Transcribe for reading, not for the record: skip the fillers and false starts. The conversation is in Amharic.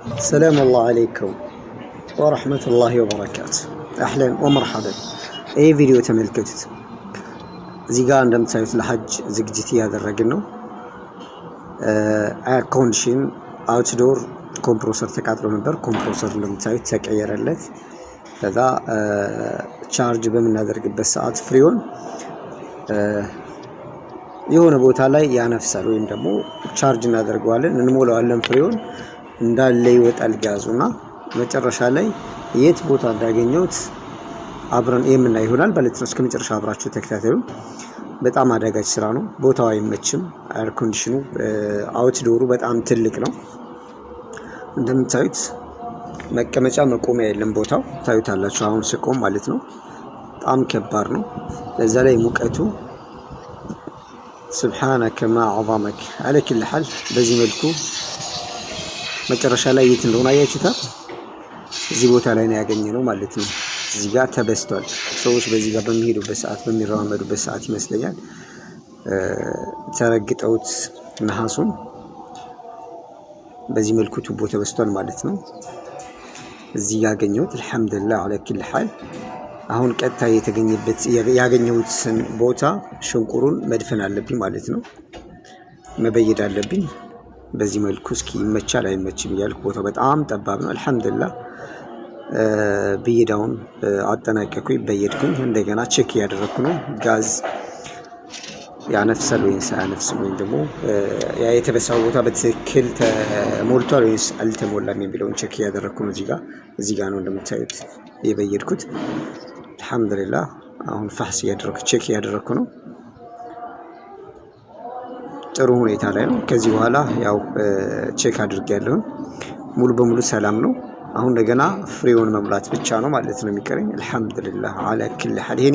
سلام الله عليكم ورحمة الله وبركاته። أهلا ومرحبا። ይህ ቪዲዮ ተመልከቱት። እዚህ ጋር እንደምታዩት ለሐጅ ዝግጅት እያደረግን ነው። Air condition outdoor compressor ተቃጥሎ ነበር። Compressor እንደምታዩት ተቀየረለት። ከዛ charge በምናደርግበት ሰዓት ፍሪዮን የሆነ ቦታ ላይ ያነፍሳል ወይም ደግሞ charge እናደርገዋለን፣ እንሞላዋለን። ፍሪዮን እንዳለ ይወጣል ጋዙ እና መጨረሻ ላይ የት ቦታ እንዳገኘሁት አብረን የምናይ ይሆናል ማለት ነው። እስከ መጨረሻ አብራችሁ ተከታተሉ። በጣም አዳጋች ስራ ነው። ቦታው አይመችም። Air condition ኑ outdoor ኡ በጣም ትልቅ ነው። እንደምታዩት መቀመጫ መቆሚያ የለም ቦታው፣ ታዩታላችሁ። አሁን ስቆም ማለት ነው። በጣም ከባድ ነው። በዛ ላይ ሙቀቱ፣ سبحانك ما أعظمك። على كل حال በዚህ መልኩ መጨረሻ ላይ የት እንደሆነ አያችሁታል። እዚህ ቦታ ላይ ነው ያገኘነው ማለት ነው። እዚህ ጋር ተበስቷል። ሰዎች በዚህ ጋር በሚሄዱበት ሰዓት፣ በሚረማመዱበት ሰዓት ይመስለኛል ተረግጠውት ነሐሱን በዚህ መልኩ ቱቦ ተበስቷል ማለት ነው። እዚህ ያገኘሁት الحمد لله على كل حال። አሁን ቀጥታ የተገኘበት ያገኘሁትን ቦታ ሽንቁሩን መድፈን አለብኝ ማለት ነው። መበየድ አለብኝ። በዚህ መልኩ እስኪ ይመቻል አይመችም እያልኩ፣ ቦታው በጣም ጠባብ ነው። الحمد لله ብየዳውን አጠናቀኩኝ፣ በየድኩኝ። እንደገና check እያደረግኩ ነው፣ ጋዝ ያነፍሳል ወይንስ አያነፍስም፣ ወይም ደግሞ ያ የተበሳው ቦታ በትክክል ተሞልቷል ወይንስ አልተሞላም የሚለውን check እያደረግኩ ነው። እዚህ ጋር ነው እንደምታዩት የበየድኩት። الحمد لله አሁን فحص እያደረግኩ፣ check እያደረግኩ ነው። ጥሩ ሁኔታ ላይ ነው። ከዚህ በኋላ ያው check አድርጌያለሁኝ፣ ሙሉ በሙሉ ሰላም ነው። አሁን እንደገና ፍሬውን መሙላት ብቻ ነው ማለት ነው የሚቀረኝ። الحمد لله على كل حال ይሄን